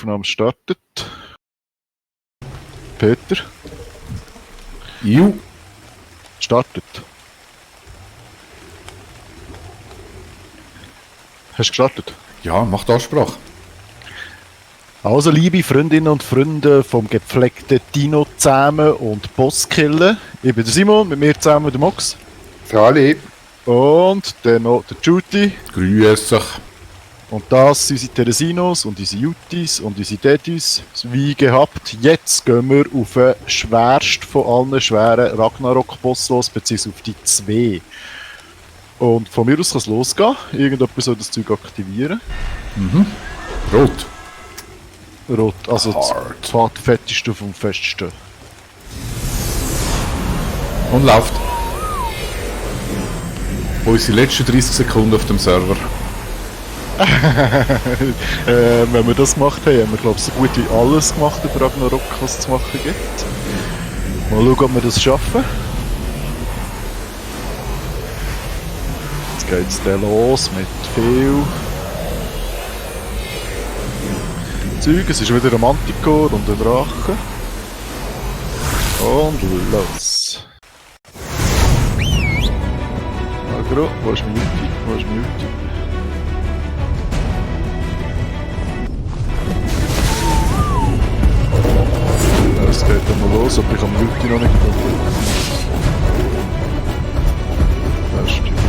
Aufnahme startet. Peter? Ju. Startet. Hast du gestartet? Ja, macht Ansprache. Also, liebe Freundinnen und Freunde vom gepflegten Dino zusammen und Bosskiller. Ich bin der Simon, mit mir zusammen der Mox. Sali. Und dann noch der Juti. Grüß dich. Und das sind unsere Teresinos und unsere Jutis und unsere Dedis. Wie gehabt, jetzt gehen wir auf den schwersten von allen schweren Ragnarok-Boss los, beziehungsweise auf die 2. Und von mir aus kann es losgehen. Irgendjemand soll das Zeug aktivieren. Rot. Rot, also Hard. das fetteste vom Feststen. Und läuft. Unsere letzten 30 Sekunden auf dem Server. Wenn wir das gemacht haben, haben wir, glaube ich, so gut wie alles gemacht über Ragnarok, was es zu machen gibt. Mal schauen, ob wir das schaffen. Jetzt geht es dann los mit viel Zeug. Es ist wieder ein Manticore und ein Drache. Und los. Agro, wo ist mein Juti? Wo ist mein Juti? Es geht dann mal los, aber ich habe den Juti noch nicht gefunden. Das stimmt.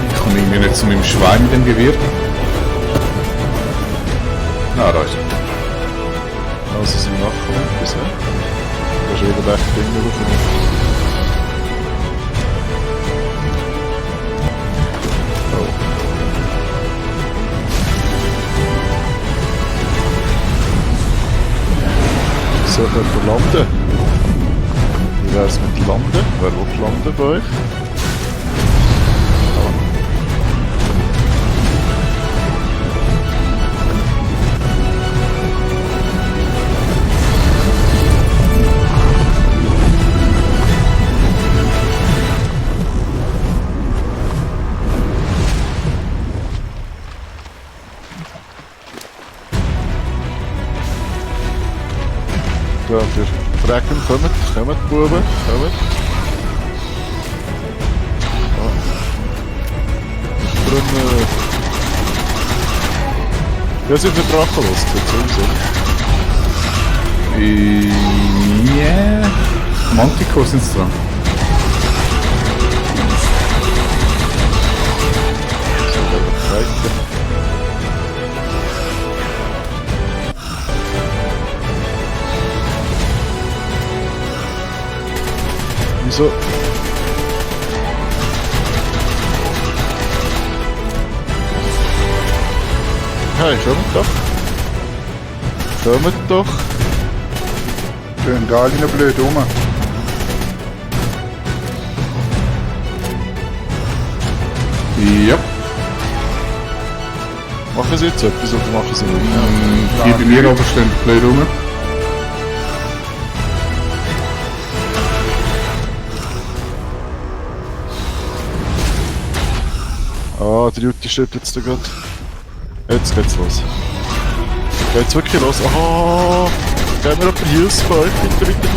Ich komme irgendwie nicht zu meinem Schwein mit dem Gewirr. Ah, da ist er. Also sie machen etwas, ne? Da ist wieder recht Dinge rauf. Sollte jemand landen? Wie wäre es mit Landen? Wer will landen bei euch? Ja, der Drachen kommt, Buben, kommt. Ja. Brunnen. Ja, sind wir Drachen los, so. Yeah. Manticore sind es dran. So, dann weiter. Wieso? Hey, kommt doch. Kommt doch. Schön Gali noch blöd rum. Ja. Machen sie jetzt etwas oder machen sie nicht? Die bei mir aber stehen blöd rum. Ah, der Juti stirbt jetzt da gerade. Jetzt geht's los. Geht's wirklich los? Ah, geben wir jemanden Heals bei euch? Bitte, bitte, bitte.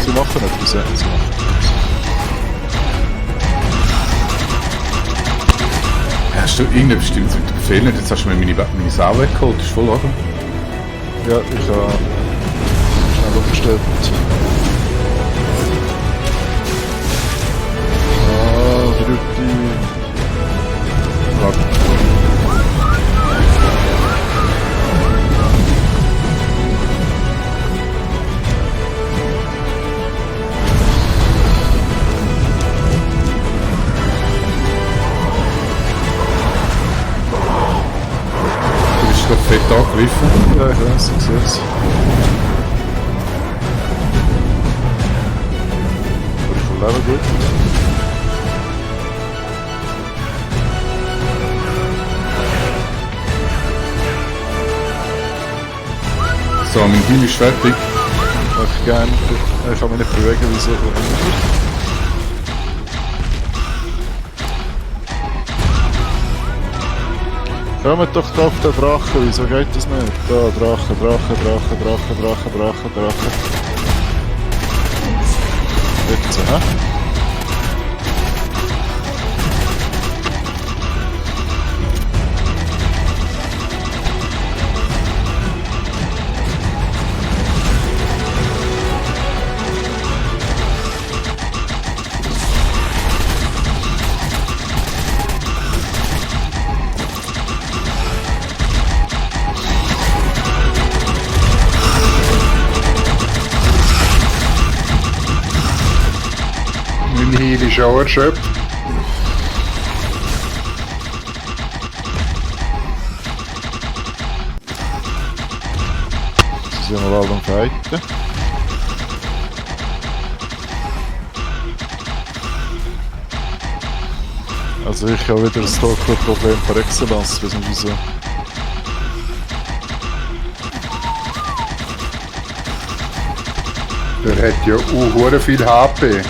Sie machen etwas, ja. Sie machen etwas. Hast du irgendeine bestimmte Befehl nicht? Jetzt hast du mir meine Sau weggeholt. Das ist voll lachen. Ja, ich habe schnell umgestellt. Ah, der Juti. Warte. Du bist doch fett angegriffen. Ja, ich weiß, ich sehe es. Ich voll Leben gut. So, mein Heal ist fertig. Ich gerne. Ich kann mich nicht bewegen, wieso? Kommt doch da auf den Drachen, wieso geht das nicht? Da, Drache, Drache, Drache, Drache, Drache, Drache, Drache. Jetzt, hä? Mein Heal ist auch erschöpft. Sie sind mal alle am Fighten. Also ich habe wieder ein Stalker-Problem par excellence, ich weiß nicht wieso. Der hat ja hure viel HP.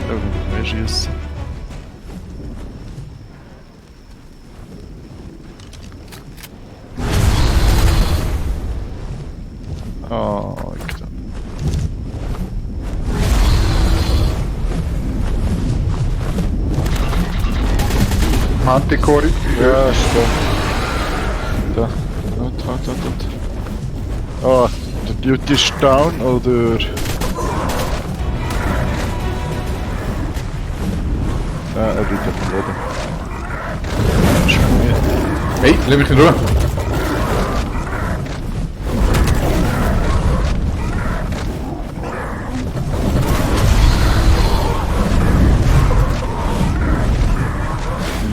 Ja, wenn mehr schießen. Ah, ich glaube. Manticore. Ja, stimmt. Da. Ah, der Duty ist down, oder? Ja, er liegt auf dem Boden. Hey, lass mich in Ruhe.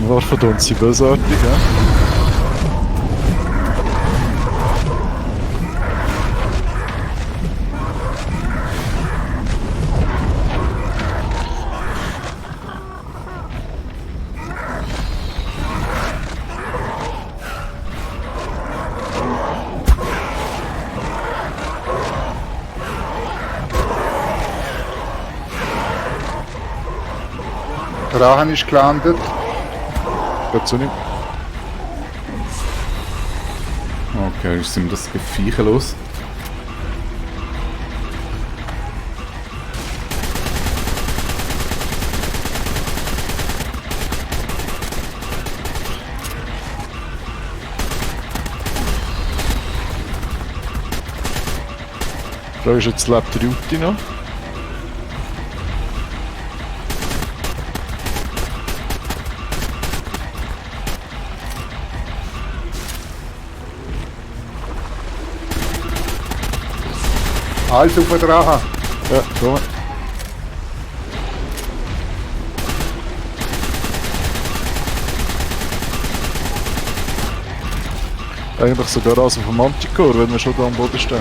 War verdammt sie bösartig, ja? Drachen ist gelandet. Geht so nicht. Okay, jetzt sind das Viecher los. Die Frage ist, jetzt lebt der Duty noch. Alles auf den Drachen. Ja, komm. Eigentlich sogar alles auf dem Manticore, wenn man schon da am Boden steht.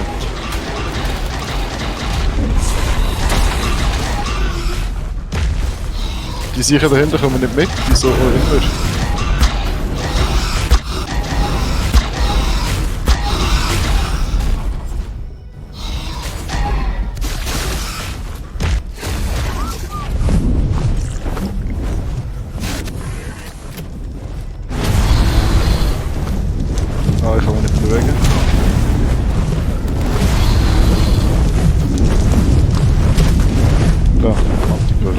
Die sicher dahinter kommen nicht mit, wieso auch immer. Ah, ich kann mich nicht bewegen. Da, Manticore.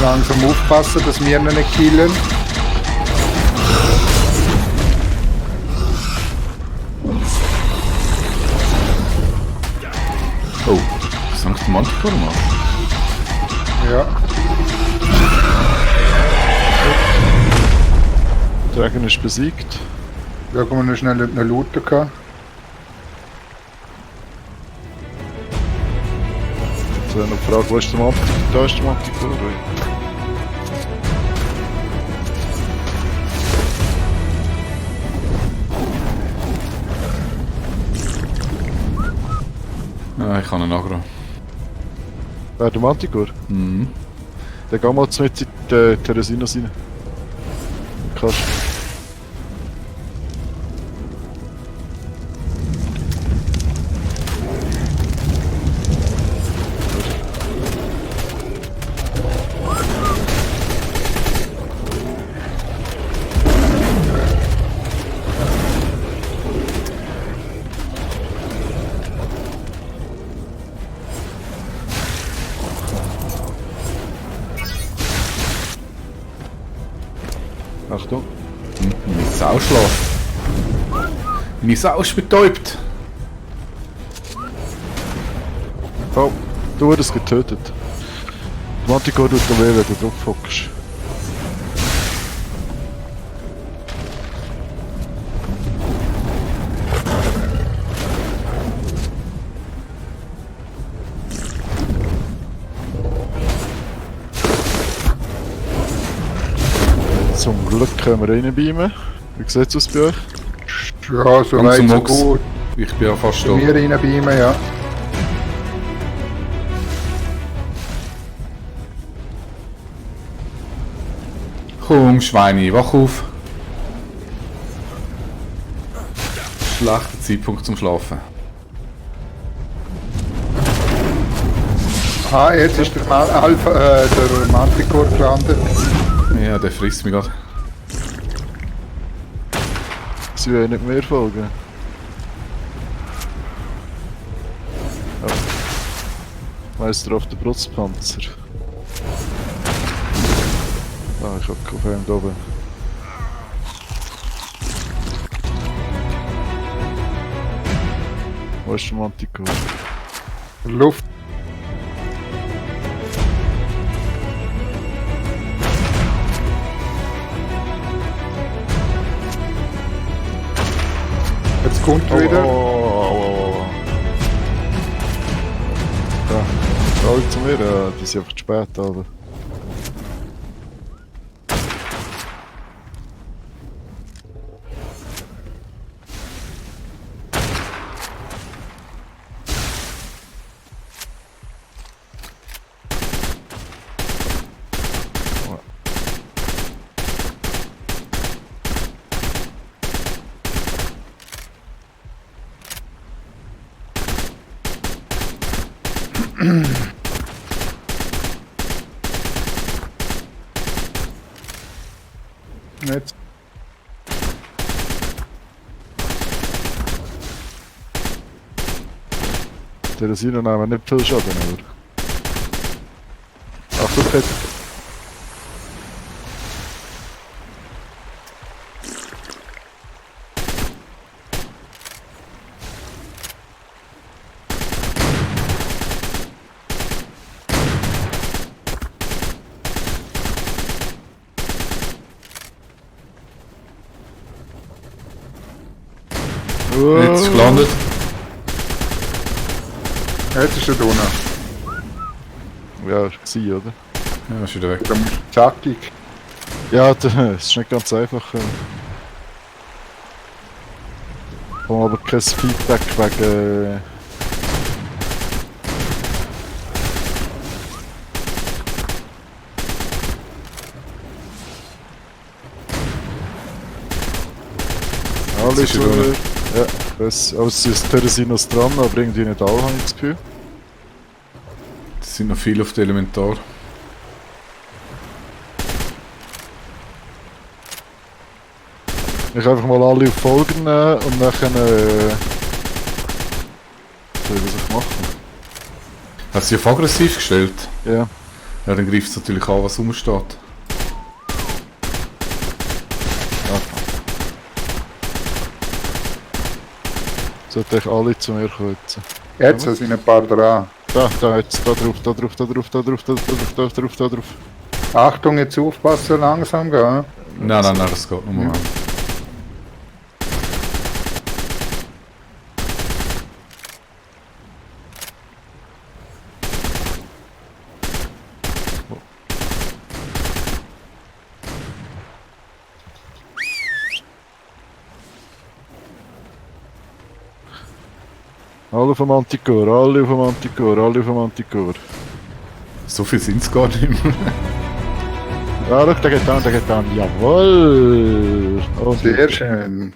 Langsam aufpassen, dass wir ihn nicht killen. Oh, Sankt Manticore mal. Ja. Der Dragon ist besiegt. Schauen wir noch schnell einen Looter gehabt. Jetzt habe ich noch gefragt, wo ist der Manticore? Da ist der Manticore. Ah, ich habe einen Agro. Wer der Manticore? Mhm. Der geht mal mit in die Teresinos rein. Kannst Achtung. Meine Sau schläft. Meine Sau ist betäubt. Oh, du wurdest getötet. Der Manticore tut dir weh, wenn du drauf hockst. Zum Glück können wir reinbeamen. Wie sieht es aus bei euch? Ja, so Komm weit zum so Mox. gut. Ich bin ja fast Zu da. mir reinbeamen, ja. Komm, Schweine, wach auf. Schlechter Zeitpunkt zum Schlafen. Ah, jetzt ist der der Manticore gelandet. Ja, der frisst mich gerade. Sie wollen nicht mehr folgen. Oh. Meister auf den Brustpanzer. Ah, ich hab auf einem da oben. Wo ist der Manticore? Luft. Jetzt kommt er wieder. Oh. Ja, alle zu mir, ja, die sind einfach zu spät, aber. Jetzt. Der Sino nehmen nicht viel Schaden, oder? Achtung, Pet. Jetzt ist gelandet. Jetzt ist er da unten. Ja, ist war, oder? Ja, ist wieder weg. Dann musst du zackig. Ja, das ist nicht ganz einfach. Kommt aber kein Feedback wegen. Alle ist zu er mir. unten. Ja, das, aber es ist Teresinos dran, aber irgendwie nicht alle, habe ich das Gefühl. Es sind noch viele auf der Elementar. Ich einfach mal alle auf Folgen nehmen und nachher. Was soll ich machen? Hat sie auf aggressiv gestellt? Ja. Ja, dann greift es natürlich an, was rumsteht. Sollte ich alle zu mir kommen. Jetzt sind ein paar dran. Da, jetzt, da drauf, da drauf, da drauf, da drauf, da drauf, da drauf, da drauf. Achtung, jetzt aufpassen, langsam gehen. Nein, das geht nur mal. Alle auf dem Anticore, alle auf dem Anticore, alle auf dem Anticore. So viel sind es gar nicht mehr. Ah, schau, der geht an, jawohl! Oh, Sehr schön.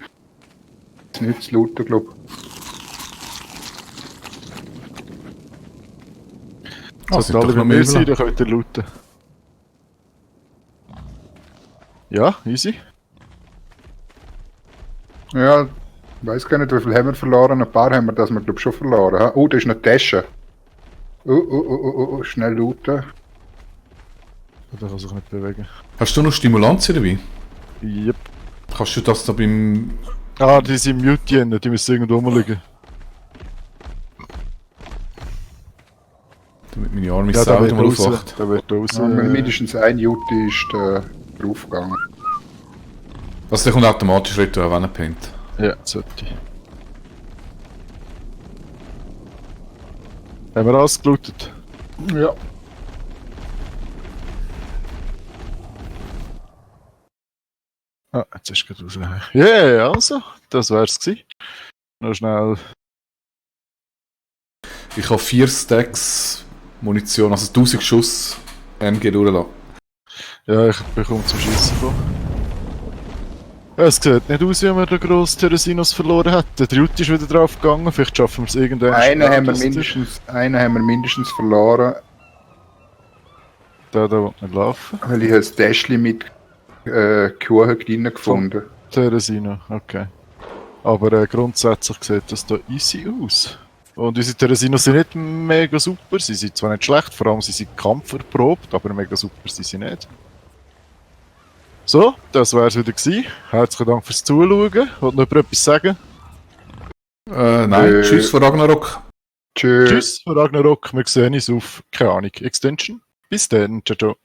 Jetzt nicht zu looten, glaube ich. Ah, sind alle doch noch bei mehr mir sein, überlassen. dann könnt ihr looten. Ja, easy. Ja, ich weiß gar nicht, wie viel haben wir verloren. Ein paar haben wir, das wir glaube ich schon verloren. Ha? Oh, da ist eine Tasche. Schnell looten. Der kann sich nicht bewegen. Hast du noch Stimulantien dabei? Yep. Kannst du das da beim... Ah, die sind Mute, die müssen irgendwo rumliegen. damit meine arme Ja, Sau der wieder wird mal raus. aufwacht? Der wird raus. Ja, mindestens ein Jute ist draufgegangen. Also der kommt automatisch retour, wenn er pennt. Ja, sollte. Haben wir alles gelootet? Ja. Ah, jetzt ist es gerade raus. Yeah, also, das wär's gewesen. Noch schnell. Ich habe 4 Stacks Munition, also 1000 Schuss MG durchlassen. Ja, ich bekomme zum Schiessen kommen. Ja, es sieht nicht aus, wie wir den grossen Teresinos verloren hätten. Der Jut ist wieder drauf gegangen, vielleicht schaffen wir es irgendwann. Einen haben wir schnell, mindestens verloren, Der will nicht laufen. weil ich ein Täschchen mit Kuchen drin gefunden. Teresino, okay. Aber grundsätzlich sieht das da easy aus. Und unsere Teresinos sind nicht mega super, sie sind zwar nicht schlecht, vor allem sie sind kampferprobt, aber mega super sind sie nicht. So, das wär's wieder gewesen. Herzlichen Dank fürs Zuschauen. Wollt noch jemand etwas sagen? Nein, tschüss von Ragnarok. Tschüss. Tschüss, Ragnarok. Wir sehen uns auf, keine Ahnung, Extension. Bis dann, ciao, ciao.